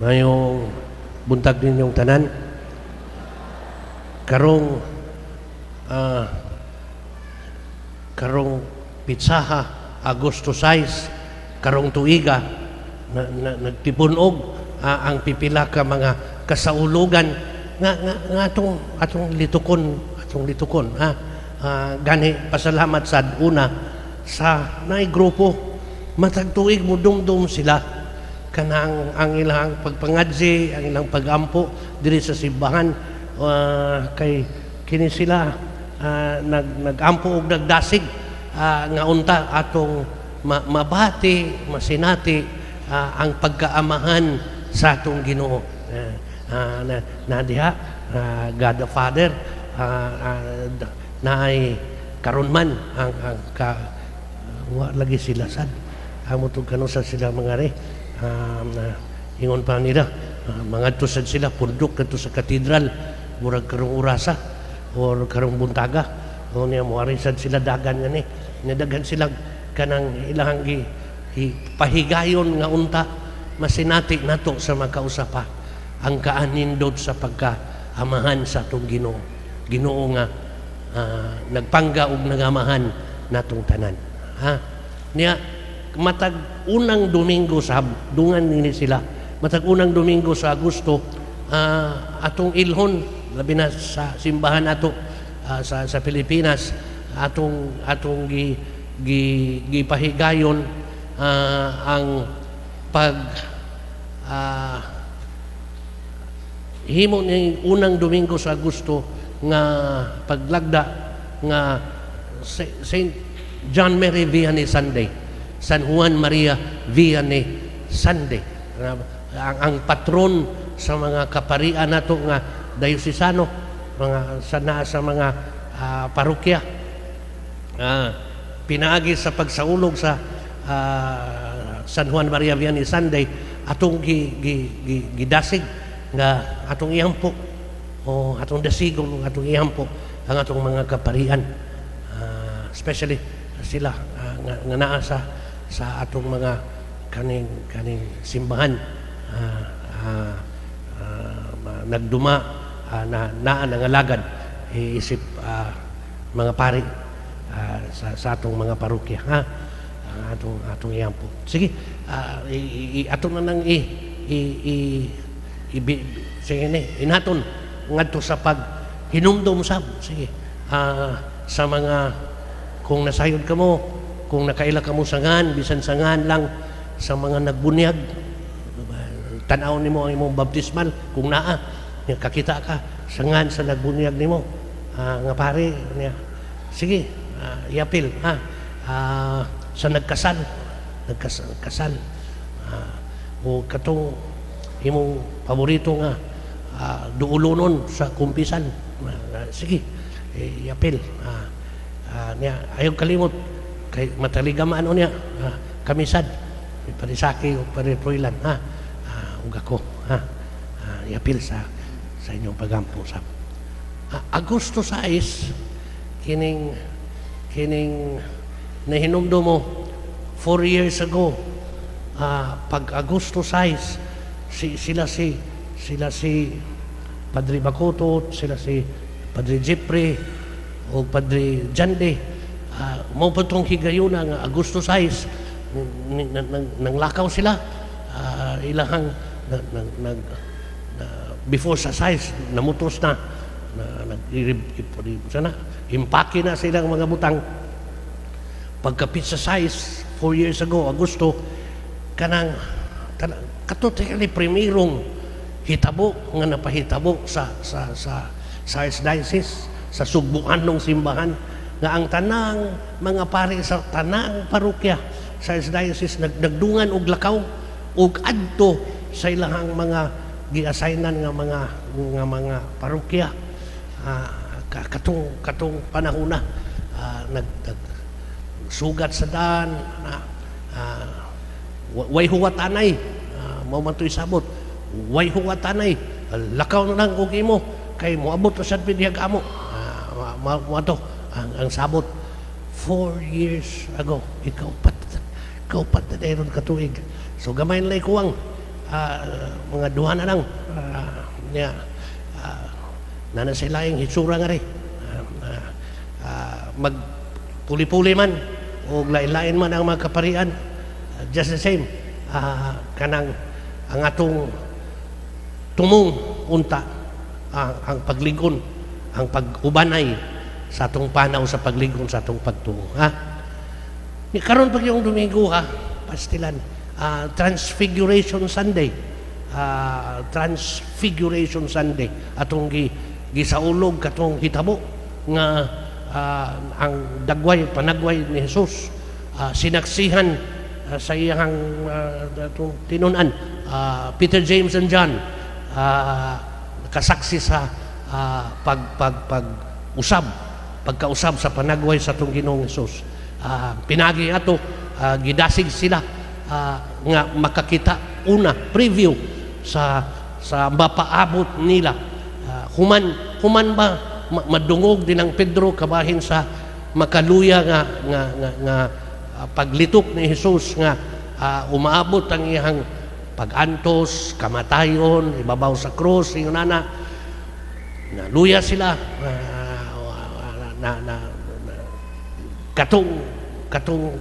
Mayong buntag ninyong tanan. Karong karong petsaha, Agosto 6, karong tuiga na nagtipun-og ang pipila ka mga kasaulugan nga atong atong litukon, atong litukon, ha. Gani pasalamat sad una sa naay grupo, matag tuig mo dumdum sila kanang ang ilang pagpangadzi, ang ilang pagampo diri sa simbahan, kay kini sila nagampo og nagdasig nga unta atong mabati, masinati ang pagkaamahan sa atong Ginoo. Na diha God the Father, naay karon man ang ka wa lagi sila sad amo tug kanusad sila mga re na ingon pa nila, mangadto sad sila pundok kadto sa katedral murag karong orasa or karong buntaga o niya moari sad sila dagan nga ni daghan sila kanang ilahang gi, pahigayon nga unta masinati nato sa makausa pa ang kaanindot sa pagkaamahan sa atong Ginoo, Ginoo nga nagpangga og nagamahan natong tanan, ha. Niya matag unang Domingo sa dungan nini sila matag unang Domingo sa Agosto, atong ilhon labi na sa simbahan ato sa Pilipinas, atong atong gi, gi gipahigayon ang pag himo ni unang Domingo sa Agosto nga paglagda nga Saint John Mary Vianney Sunday, San Juan Maria Vianney Sunday. Ang patron sa mga kaparian nato nga diocesano, mga sa naa sa mga parokya. Pinaagi sa pagsaulog sa San Juan Maria Vianney Sunday, atong gi, gi, gi, gidasig nga atong iampo o atong dasigon, atong iampo ang atong mga kaparian. Especially sila nga naa sa atong mga kaning kaning simbahan, nagduma na naa nangalagad isip mga pari sa atong mga parokya, ha. Ang atong atong iampo, sige, ato na nang i i i, i, sige ni inaton ngadto sa pag hinumdum sab, sige, sa mga kung nasayod kamo, kung nakaila kamo sa ngan, bisan sa ngan lang sa mga nagbunyag, tan-aw nimo ang imong baptismal kung naa nya kakita ka sa ngan sa nagbunyag nimo nga pare niya, sige, iapil, ha. Sa nagkasal, nagkasal kasal, o katong imong paborito nga duulonon sa kumpisan, sige, eh, iapil, niya ayaw kalimot kay mataligamaan o niya, kamisad parisaki o pariproilan, ha, ug ako, ha, iapil sa inyong pagampo sa Agosto 6. Kining kining nahinumdum mo 4 years ago, pag Agosto 6, si sila si Padre Bakutot, sila si Padre Jeffrey o Padre Jande, mao pa tong higayuna nga Agosto 6 nang lakaw sila, ilahang nag, nag, nag, before sa 6 namutos na na nag sana impake na silang mga butang. Pagkapit sa 6, 4 years ago, Agosto, kanang kato tingali primerong hitabo nga napahitabo sa Archdiocese, sa Sugbuanong simbahan, nga ang tanang mga pari sa tanang parokya sa Archdiocese nagdungan og lakaw ug adto sa ilahang mga gi-assignan nga mga parokya. Katong katong panahon na nag, nag sugat sa daan na way huwat anay, mao man to'y sabot, way huwat anay, lakaw na lang og imo kay moabot ra sad pidihag amo. Mao to ang sabot 4 years ago. Ikaw pat na ka tuig, so gamay na kuwang. Mga duha na lang. Nya, nana sila yung hitsura nga rin. Mag puli-puli man o lain-lain man ang mga kaparian. Just the same, kanang ang atong tumong unta ang pagligon, ang pag-ubanay sa atong panaw sa pagligon sa atong pagtuo, ha? Ni karon pag yung Domingo, ha, pastilan, Transfiguration Sunday. Transfiguration Sunday atong gisaulog katong hitabo nga ang dagway panagway ni Jesus, sinaksihan sa iyang atong tinun-an, Peter, James and John, kasaksi sa pag pag pag usab pagkausab sa panagway sa atong Ginoong Hesus. Pinagi ato, gidasig sila nga makakita una preview sa mapaabot nila. Human ba madungog din ang Pedro kabahin sa makaluya nga paglitok ni Jesus nga umaabot ang iyang pag-antos, kamatayon, ibabaw sa krus, ingon ana, naluya sila na katong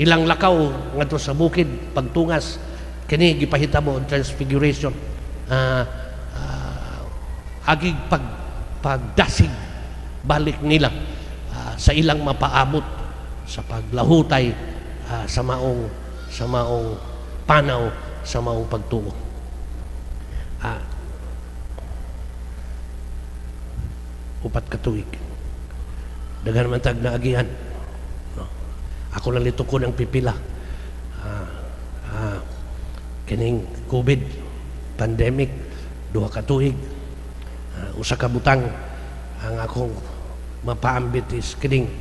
ilang lakaw ngadto sa bukid pagtungas, kini gipahitabo ang Transfiguration, agig pagdasig balik nila sa ilang mapaabot sa paglahutay sa maong panaw sa maong pagtuo. 4 ka tuig, daghan man tag naagian, no? Ako lang ko ng pipila, kining COVID pandemic, 2 ka tuig. Usa ka butang ang akong mapaambit is kining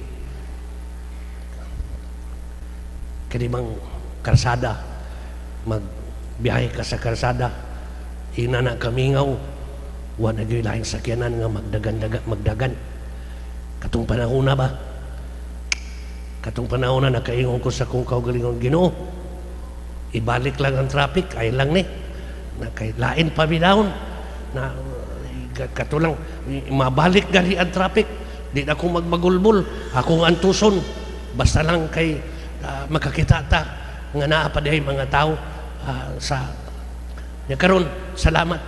kini bang karsada, magbiyahe ka sa karsada, ina na kamingaw, wa na gyud lahing sakyanan nga magdagan magdagan. Katong panahon na ba, katong panahon na nakaingon ko sa akong kaugalingon, "Ginoo, ibalik lang ang traffic ay lang ni na kay lain pa bidawon na katulang mabalik gani ang traffic, di na ako magbagulbol, akong antuson, basta lang kay makakita ta nga naa pa dihay mga tao sa nya." Karon salamat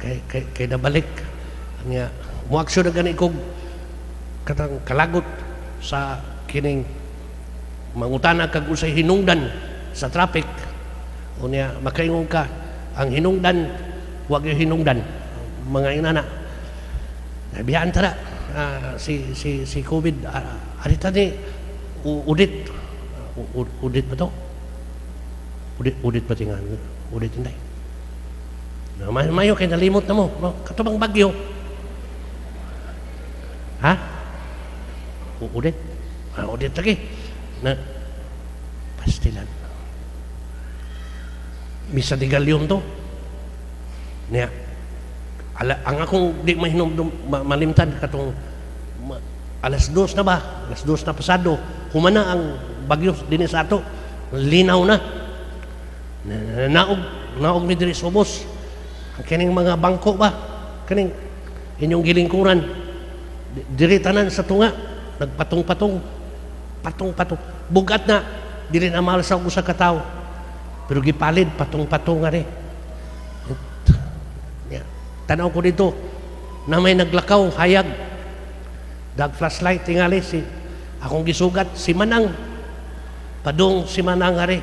kay nabalik nya. Moaksyon na gani kog katang kalagot sa kining mangutana kag usay hinungdan sa traffic. Unya makaingon ka ang hinungdan, wag yung hinungdan mga inana. Biyaan tara si COVID, arita ni udit. Udit ba to? Udit ba tingan udit inday na mayo kay nalimot na mo, no? Katubang bagyo, ha? Udit, udit lagi na pastilan. Misa de Galyon to niya. Ala, ang akong di mahinomdom malimtan katong 2:00 na ba, 2:00 na pasado, humana ang bagyo dinhi sa ato, linaw na. Naog naog mi diri sa ubos. Ang kining mga bangko ba, kining inyong gilingkuran diri tanan sa tunga nagpatong-patong, patong-patong, bugat na dili na mahal sa usa ka tawo, pero gipalid patong-patong nga rin. Ya. Tanaw ko dito na may naglakaw hayag dag flashlight, tingali si akong gisugat si Manang padung, si Manang ari,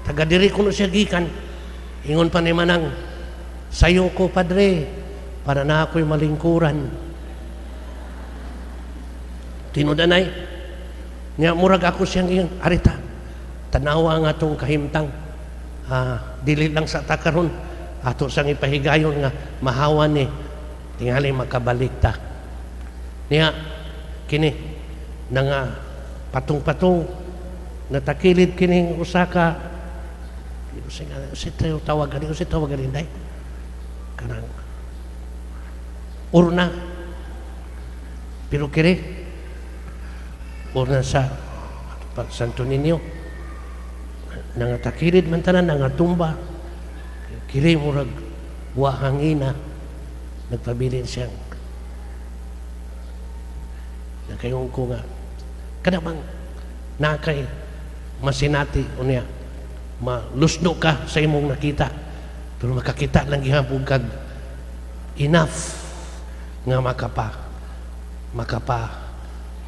taga diri kuno siya gikan. Ingon pa ni Manang, "Sayo ko, padre, para na ako'y malingkuran." Tinudanay nya murag ako siyang ingon, "Arita, tanawa nga atong kahimtang, dili lang sa takaron ato sang ipahigayon nga mahawan ni, tingali makabalik ta." Niya kini nanga patong-patong natakilid kining usa ka usa tayo tawag gani, usa tawag gani day, kanang urna, pero kini urna sa Santo Niño, nangatakilid man tanan, nangatumba. Kini murag wa hangina, nagpabilin siyang nakaingon ko nga kana bang nakay masinati unya malusno ka sa imong nakita, pero makakita lang gihapon kag enough nga makapa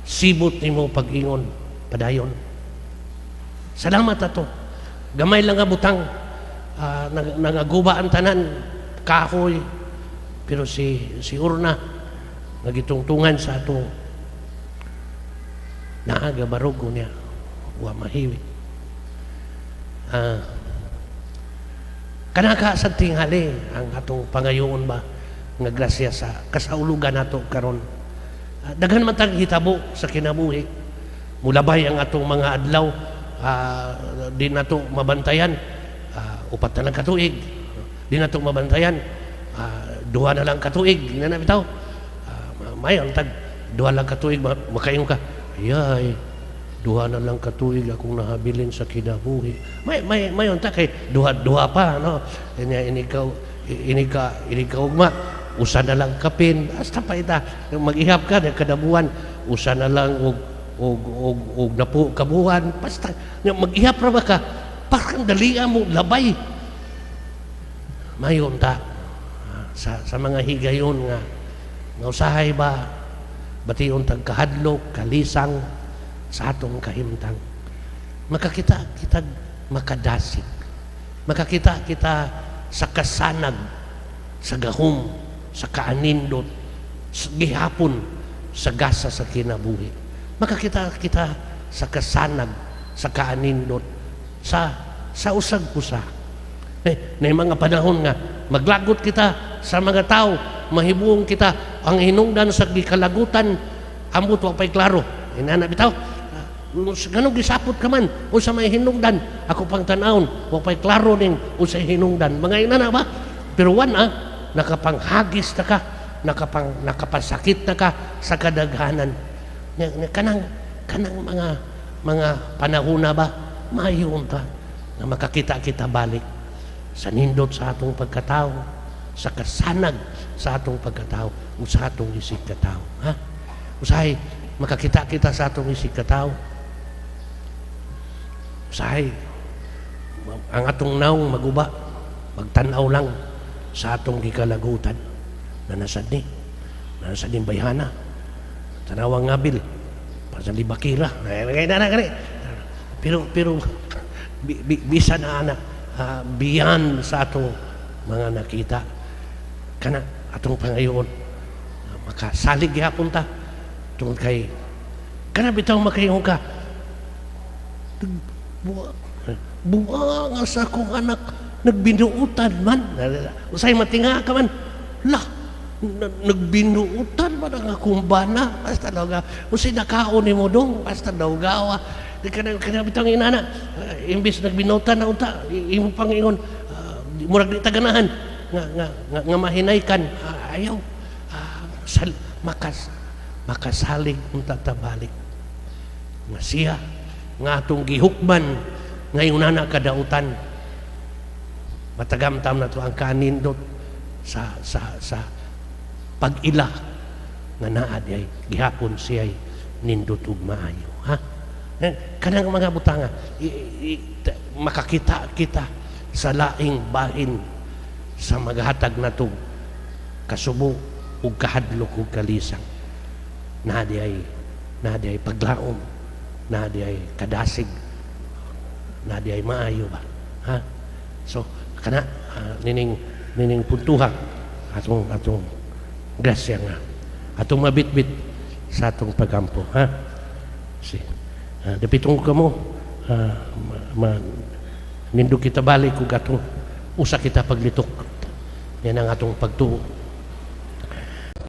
sibot nimo pag-ingon padayon. Salamat ato gamay lang nga butang, nangaguba ang tanan kahoy, pero si urna nga gitungtungan sa ato naaga barugo niya, wa mahiwi. Kanaka sa tinghali ang atong pangayoon ba nga grasya sa kasaulugan nato karon. Daghan man tag hitabo sa kinabuhi, mulabay ang atong mga adlaw, di nato mabantayan, 4 na lang katuig, di nato mabantayan, 2 na lang katuig na na bitaw. Mayon tag 2 lang katuig, makaingon ka, "Ayay, 2 na lang katuig akong nahabilin sa kinabuhi." May mayon ta kay duha duha pa, no? Ini ini ka ini ka ini ka ugma, usa na lang kapin, hasta pa ita mag-ihap ka kada buwan, usa na lang og napo kabuhan, basta mag-ihap ra ba ka, parang dalia mo labay. Mayon ta sa mga higayon nga usahay ba bation tag kahadlok, kalisang sa atong kahimtang, makakita kita, makadasig, makakita kita sa kasanag, sa gahom, sa kaanindot, sa gihapon sa gasa sa kinabuhi. Makakita kita sa kasanag, sa kaanindot, sa usag usa. Na mga panahon nga maglagot kita sa mga tao, mahibuong kita ang hinungdan sa gikalagutan, ambot wa pay klaro. Inana bitaw. Ganong gisapot ka man unsa may hinungdan, ako pang tan-awon, wa pay klaro ning unsa hinungdan. Mga inana ba? Pero wan nakapanghagis na ka, nakapasakit na ka sa kadaghanan. Kanang mga panahon na ba, mayon ta nga makakita kita balik sa nindot sa atong pagkatao, sa kasanag sa atong pagkatao, ug sa atong isig katao. Ha? Usahay makakita kita sa atong isig katao. Usahay ang atong naong maguba, magtan-aw lang sa atong gikalagutan na nasad ni bayhana, tanawang ngabil para sa libakira na pero bisan na ana, beyond sa atong mga nakita, kana atong pangayoon, makasalig gihapon ta tungod kay kana bitaw makaingon ka, "Buwa nga sa akong anak, nagbinuutan man." Usay matinga ka man, lah, nagbinuutan man ang akong bana, basta daw ga usay nakaon nimo dong, basta daw gawa di kana bitaw inana, imbis nagbinuutan na unta imo pangingon, murag di taganahan nga mahinaykan. Ayaw, makasalig unta ta balik nga siya nga atong gihukman ngayon nana kadautan, matagamtam na to ang kanindot sa pag-ila nga naa di ay gihapon siya nindot ug maayo, ha? Kanang mga butanga makakita kita sa laing bahin sa maghatag nato kasubo ug kahadlok ug kalisang naa di ay paglaom, naa di ay kadasig, naa di ay maayo ba, ha? So kana, nining puntuha atong grasya nga atong mabitbit sa atong pagampo, ha? Si dapitong kamo, nindot kita balik ug atong usa kita paglitok. Yan ang atong pagtuo.